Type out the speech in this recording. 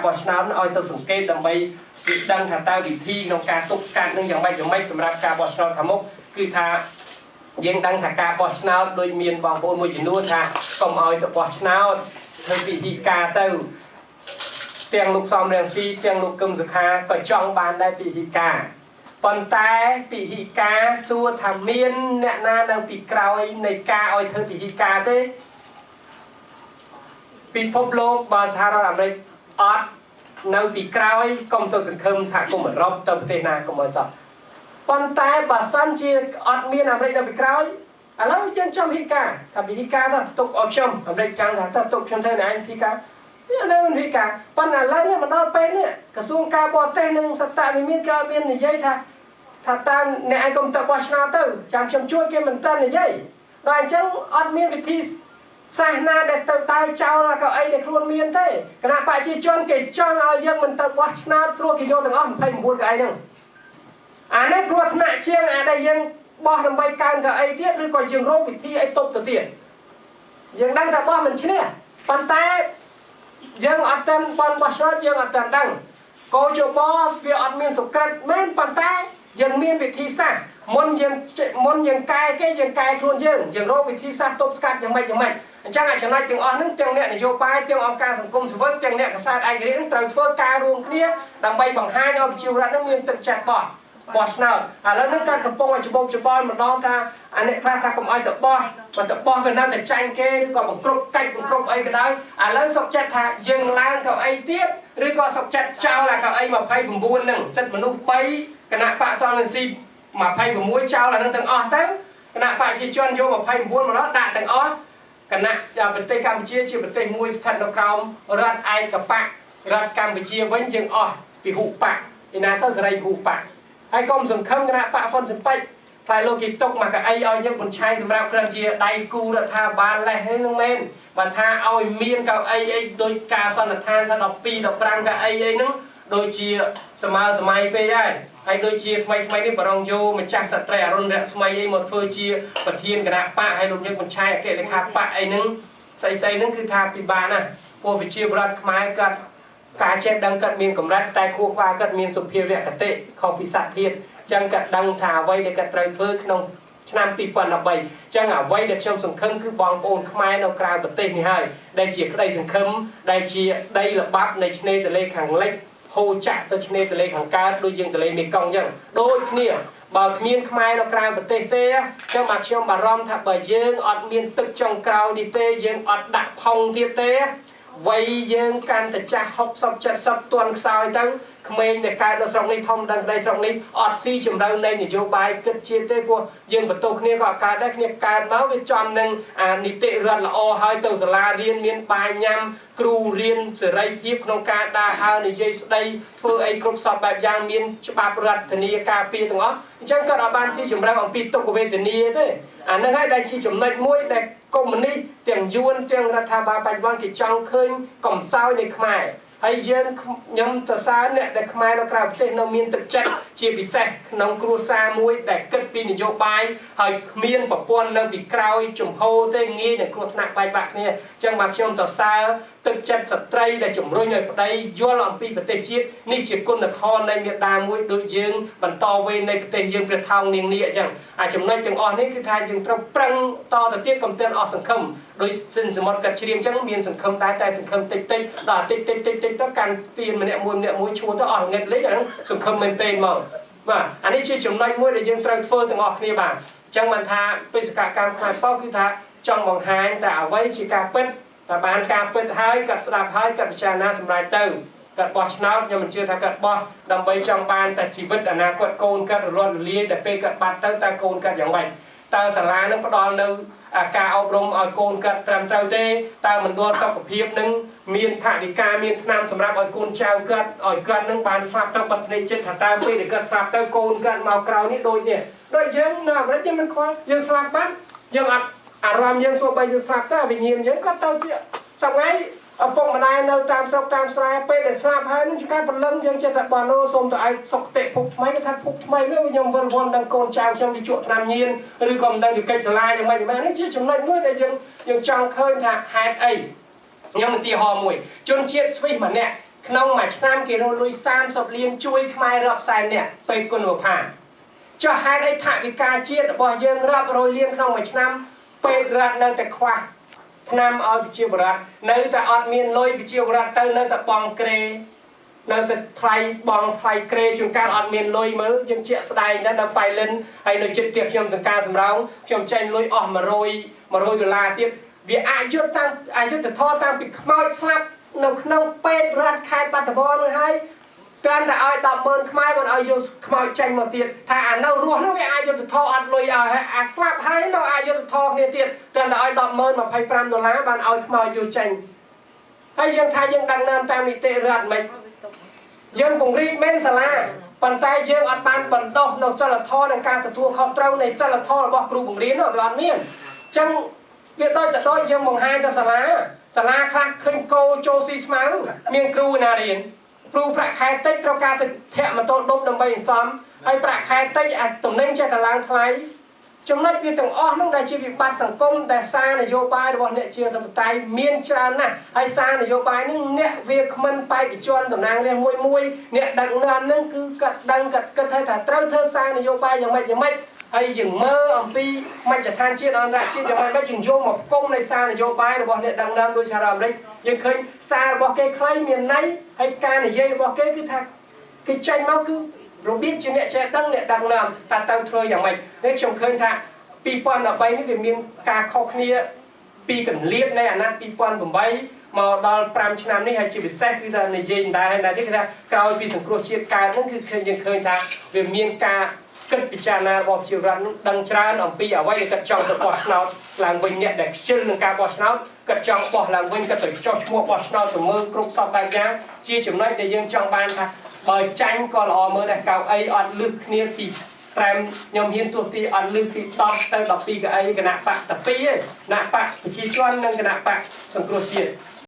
បោះឆ្នោតឲ្យទៅសង្កេតដើម្បីគេដឹងថាតើវិធីក្នុងការទប់ស្កាត់នឹងយ៉ាងម៉េចយ៉ាងម៉េចសម្រាប់ការបោះឆ្នោតខាងមុខគឺថាយើងដឹងថាការបោះឆ្នោតដូចមានបងប្អូនមួយចំនួនថាកុំឲ្យទៅបោះឆ្នោតធ្វើពិធីការទៅទាំងលោកសំរងស៊ីទាំងលោកកឹមសុខាក៏ចង់បានដែរពិធីការប៉ុន្តែពិធីការសួរថាមានអ្នកណានៅពីក្រោយនៃការឲ្យធ្វើពិធីការទេពិភពលោកបើសហរដ្ឋអាមេរិកអត់នៅពីក្រោយកុំទៅសង្ឃឹមសហគមន៍អឺរ៉ុបទៅប្រទេសណាកុំឲ្យសោះប៉ុន្តែបើសិនជាអត់មានអាមេរិកនៅពីក្រោយឥឡូវយើងចង់ពិធីការថាពិធីការទៅទុកឲ្យខ្ញុំអាមេរិកចាំងថាទៅទុកខ្ញុំធ្វើណែឯងពិធីការនេះឥឡូវមិនពិធីការប៉ុន្តែឥឡូវនេះមកដល់ពេលនេះក្រសួងការបរទេសនិងសត្តវិមានគេអត់មាននិយាយថាតាមអ្នកឯងកុំទៅបោះឆ្នោតទៅចាំខ្ញុំជួយគេមិនតាន់និយាយដល់អញ្ចឹងអត់មានវិធីសាសនាដែលទៅតើចោលកៅអីដែលខ្លួនមានទេគណៈប្រជាជនគេចង់ឲ្យយើងមិនទៅបោះឆ្នោតស្រួលគេយកទាំងអស់29កៅអីហ្នឹងអានេះគ្រោះថ្នាក់ជាងអាដែលយើងបោះដើម្បីកើនកៅអីទៀតឬក៏យើងរកវិធីអីទប់ទៅទៀតយើងដឹងថាបោះមិនឈ្នះប៉ុន្តែយើងអត់ទាន់បន់បោះឆ្នោតយើងអត់ទាន់ដឹងកោជបវាអត់មានសុក្រិតមែនប៉ុន្តែយើងមានវិធីសាស្ត្រមុនយើងកែគេយើងកែខ្លួនយើងយើងរកវិធីសាស្ត្រទប់ស្កាត់យ៉ាងម៉េចយ៉ាងម៉េចអញ្ចឹងអាចំណុចទាំងអស់ហ្នឹងទាំងអ្នកនយោបាយទាំងអង្គការសង្គមស៊ីវិលទាំងអ្នកកាសែតឯករាជ្យត្រូវធ្វើការរួមគ្នាដើម្បីបង្ហាញឲ្យប្រជាពលរដ្ឋហ្នឹងមានទឹកចិត្តបោះឆ្នោតឥឡូវហ្នឹងគាត់កំពុងឲ្យច្បោកច្បល់ម្ដងថាអាអ្នកខ្លះថាកុំឲ្យទៅបោះបើទៅបោះវានៅតែចាញ់គេឬក៏បង្គ្រប់កាច់បង្គ្រប់អីក៏ដោយឥឡូវសុកចិត្តថាយើងឡើងកៅអីទៀតឬក៏សុកចិត្តចោលអាកៅអី29ហ្នឹងសិទ្ធិមនុស្ស3គណៈបកសំរងស៊ី26ចោលអានឹងទាំងអស់ទៅគណៈបកប្រជាជនយក29មកដល់ដាក់ទាំងអស់គណៈប្រទេសកម្ពុជាជាប្រទេសមួយស្ថិតនៅក្រោមរដ្ឋឯកបករដ្ឋកម្ពុជាវិញយើងអស់ពហុបកឯណាទៅសេរីពហុបកហើយកុំសង្ឃឹមគណៈបកហ្វុនស៊ិនពេជ្រផ្លែលោកគេទុកមកកៅអីឲ្យយើងបញ្ឆៃសម្រាប់គ្រាន់ជាដៃគូរដ្ឋាភិបាលលេះហ្នឹងមែនបើថាឲ្យមានកៅអីអីដោយការសន្និដ្ឋានថា12 15កៅអីអីហ្នឹងដូចជាសម័យសម័យពេកហើយហើយដូចជាថ្មីថ្មីនេះបរងយោម្ចាស់ស្ត្រីអរុណរស្មីអីមកធ្វើជាប្រធានគណៈបកហើយលោកយើងបញ្ឆៃអគ្គលេខាបកអីហ្នឹងស្អីស្អីហ្នឹងគឺថាពិបាកណាស់ពួកប្រជាពលរដ្ឋខ្មែរគាត់ការចេះដឹងគាត់មានកម្រិតតែខួរក្បាលគាត់មានសុភាវគតិខុសពីសត្វធាតុអញ្ចឹងគាត់ដឹងថាអ្វីដែលគាត់ត្រូវធ្វើក្នុងឆ្នាំ2013អញ្ចឹងអ្វីដែលខ្ញុំសង្ឃឹមគឺបងប្អូនខ្មែរនៅក្រៅប្រទេសនេះហើយដែលជាក្តីសង្ឃឹមដែលជាដីល្បាប់នៃឆ្នេរទន្លេខាងលិចហូរចាក់ទៅឆ្នេរទន្លេខាងកើតដូចយើងទន្លេមេគង្គអញ្ចឹងដូចគ្នាបើគ្មានខ្មែរនៅក្រៅប្រទេសទេអញ្ចឹងបាទខ្ញុំបារម្ភថាបើយើងអត់មានទឹកចុងក្រោយនេះទេយើងអត់ដាក់ផុងទៀតទេវ័យយើងកាន់តែចាស់60 70ទាន់ខ្សោយទៅក្មេងដែលកើតនៅស្រុកនេះធំដឹងក្តីស្រុកនេះអត់ស៊ីជម្រៅនៃនយោបាយគិតជាតិទេព្រោះយើងបន្ទោសគ្នាក៏អត់កើតដែរគ្នាកើតមកវាចំនឹងអានីតិរដ្ឋល្អហើយទៅសាលារៀនមានបាយញ៉ាំគ្រូរៀនសេរីភាពក្នុងការដើរហើរនិយាយស្ដីធ្វើអីគ្រប់សពបែបយ៉ាងមានច្បាប់រដ្ឋធានាការពារទាំងអស់អញ្ចឹងគាត់អត់បានស៊ីជម្រៅអំពីទុក្ខវេទនាទេអានឹងហើយដែលជាចំណុចមួយដែលកុម្មុយនីសទាំងយួនទាំងរដ្ឋាភិបាលបច្ចុប្បន្នគេចង់ឃើញកំសោយនៃខ្មែរហើយយើងខ្ញុំសរសើរអ្នកដែលខ្មែរនៅក្រៅប្រទេសនៅមានទឹកចិត្តជាពិសេសក្នុងគ្រួសារមួយដែលគិតពីនយោបាយហើយគ្មានប្រព័ន្ធនៅពីក្រោយជំហរទេងាយនឹងគ្រោះថ្នាក់បែកបាក់គ្នាអញ្ចឹងបាទខ្ញុំសរសើរទឹកចិត្តស្ត្រីដែលជំរុញឲ្យប្តីយល់អំពីប្រទេសជាតិនេះជាគុណធម៌នៃមេដាមួយដូចយើងបន្តវេននៃប្រទេសយើងព្រះថោងនាងនេះអញ្ចឹងអាចំណុចទាំងអស់នេះគឺថាយើងត្រូវប្រឹងតទៅទៀតកុំទាន់អស់សង្ឃឹមដោយសិនសមុទ្រកាត់ជ្រៀងអញ្ចឹងមានសង្ឃឹមតែសង្ឃឹមតិចតិចដល់តិចតិចតិចតិចទៅកាន់ទៀនម្នាក់មួយម្នាក់មួយឈួរទៅអស់ងឹតលេខអាហ្នឹងសង្ឃឹមមែនទែនមកបាទអានេះជាចំណុចមួយដែលយើងត្រូវធ្វើទាំងអស់គ្នាបាទអញ្ចឹងបានថាបេសកកម្មខ្មែរប៉ុគឺថាចង់បង្ហាញតែអ្វីជាការពិតតែបានការពិតហើយគាត់ស្ដាប់ហើយគាត់ពិចារណាសម្រេចទៅគាត់បោះឆ្នោតខ្ញុំមិនជឿថាគាត់បោះដើម្បីចង់បានតែជីវិតអនាគតកូនគាត់រលត់រលាយដល់ពេលគាត់បាត់ទៅតើកូនគាត់យ៉ាងម៉េចតើសាលានឹងផ្ដល់នៅការអប់រំឲ្យកូនគាត់ត្រឹមត្រូវទេតើមណ្ឌលសុខភាពនឹងមានថវិកាមានថ្នាំសម្រាប់ឲ្យកូនចៅគាត់ឲ្យគាត់នឹងបានស្លាប់ទៅបាត់ភ្នែកចិត្តថាតើពេលដែលគាត់ស្លាប់ទៅកូនគាត់មកក្រោយនេះដូចនេះដូចយើងនៅអាមេរិកយើងមិនខ្វល់យើងស្លាប់បាត់យើងអត់អារម្មណ៍យើងសួរបីយើងស្លាប់ទៅវិញ្ញាណយើងក៏ទៅជាសប្ងៃឪពុកម្ដាយនៅតាមស្រុកតាមស្រែពេលដែលស្លាប់ហើយនឹងជាការព្រលឹងយើងចេះតែបានអូសូមទៅឲ្យសុគតិភពថ្មីគេថាភពថ្មីនេះខ្ញុំវិលវល់ដល់កូនចៅខ្ញុំវាជក់ថ្នាំញៀនឬក៏មិនដឹងជាកិច្ចសាលាយ៉ាងម៉េចយ៉ាងម៉េចនេះជាចំណុចមួយដែលយើងចង់ឃើញថាហេតុអីខ្ញុំឧទាហរណ៍មួយជនជាតិស្វីសម្នាក់ ក្នុងមួយឆ្នាំគេរកលុយ30លានជួយខ្មែររាប់សែននាក់ពេទ្យគុណភាពចុះហេតុអីថវិកាជាតិរបស់យើងរាប់រយលានក្នុងមួយឆ្នាំពេទ្យរដ្ឋនៅតែខ្វះថ្នាំឲ្យប្រជាពលរដ្ឋនៅតែអត់មានលុយប្រជាពលរដ្ឋទៅនៅតែបង់ក្រេនៅតែថ្លៃបងថ្លៃក្រេជួនកាលអត់មានលុយមើលយើងជាក់ស្ដែងដែរនៅប៉ៃលិនហើយនៅចិត្តផ្ទះខ្ញុំសង្ការសំរោងខ្ញុំចេញលុយអស់100ដុល្លារទៀតវាអយុត្តិតាមអយុត្តិធម៌តាមពីខ្មោចស្លាប់នៅក្នុងពេទ្យរដ្ឋខេត្តបាត់ដំបងនោះហើយគ្រាន់តែឲ្យ100,000ខ្មែរមិនឲ្យយកខ្មោចចេញមកទៀតថាអានៅរស់នោះវាអយុត្តិធម៌អត់លុយឲ្យហើយអាស្លាប់ហើយនៅអយុត្តិធម៌គ្នាទៀតគ្រាន់តែឲ្យ100,000 25ដុល្លារបានឲ្យខ្មោចយកចេញហើយយើងថាយើងដឹងនាំតាមនីតិរដ្ឋមិនយើងពង្រីកមែនសាលាប៉ុន្តែយើងអត់បានបណ្ដុះនៅសិលធម៌និងការទទួលខុសត្រូវនៃសិលធម៌របស់គ្រូបង្រៀននោះវាអត់មានអញ្ចឹងវាដូចតែដូចយើងបង្ហាញទៅសាលាខ្លះឃើញគោចូលស៊ីស្មៅមានគ្រូណារៀនគ្រូប្រាក់ខែតិចត្រូវការទៅធាក់ម៉ូតូដប់ដើម្បីអន្សំហើយប្រាក់ខែតិចអាចតំណែងចេះតែឡើងថ្លៃចំណុចវាទាំងអស់នោះដែលជាវិបត្តិសង្គមដែលសារនយោបាយរបស់អ្នកជាធិបតេយ្យមានច្រើនណាស់ហើយសារនយោបាយនេះអ្នកវាគ្មិនបេក្ខជនតំណាងរាស្ត្រមួយអ្នកដឹកនាំនឹងគឺគាត់ដឹងគាត់គិតថាត្រូវធ្វើសារនយោបាយយ៉ាងម៉េចយ៉ាងម៉េចហើយយើងមើលអំពីមជ្ឈដ្ឋានជាតិអន្តរជាតិយ៉ាងម៉េចម៉េចយើងយកមកគុំនៃសារនយោបាយរបស់អ្នកដឹកនាំដោយសហរដ្ឋអាមេរិកយើងឃើញសាររបស់គេខ្លីមានន័យហើយការនិយាយរបស់គេគឺថាគេចេញមកគឺរបៀបជាអ្នកចេះដឹងអ្នកដឹកនាំតើទៅធ្វើយ៉ាងម៉េចនេះខ្ញុំឃើញថា2013នេះវាមានការខុសគ្នាពីកន្លៀតនៃអាណត្តិ2008មកដល់5ឆ្នាំនេះហើយជាពិសេសគឺថានិយាយមិនដែរហើយណាទេគឺថាក្រោយពីសង្គ្រោះជាតិកើតហ្នឹងគឺឃើញយើងឃើញថាវាមានការគិតពិចារណារបស់ប្រជាពលរដ្ឋនោះដឹងច្រើនអំពីអ្វីដែលគាត់ចង់ទៅបោះឆ្នោតឡើងវិញអ្នកដែលខ្ជិលនឹងការបោះឆ្នោតគាត់ចង់បោះឡើងវិញគាត់ទៅចុះឈ្មោះបោះឆ្នោតទៅមើលគ្រប់សពបែបយ៉ាងជាចំណុចដែលយើងចង់បានថាបើចាញ់ក៏ល្អមើលដែរកៅអីអត់លឹះគ្នាពីត្រែមខ្ញុំហ៊ានទោះទីអត់លឹះពី10ទៅ12កៅអីគណៈបកតែ2ឯងគណៈបកប្រជាជននិងគណៈបកសង្គ្រោះជាតិ។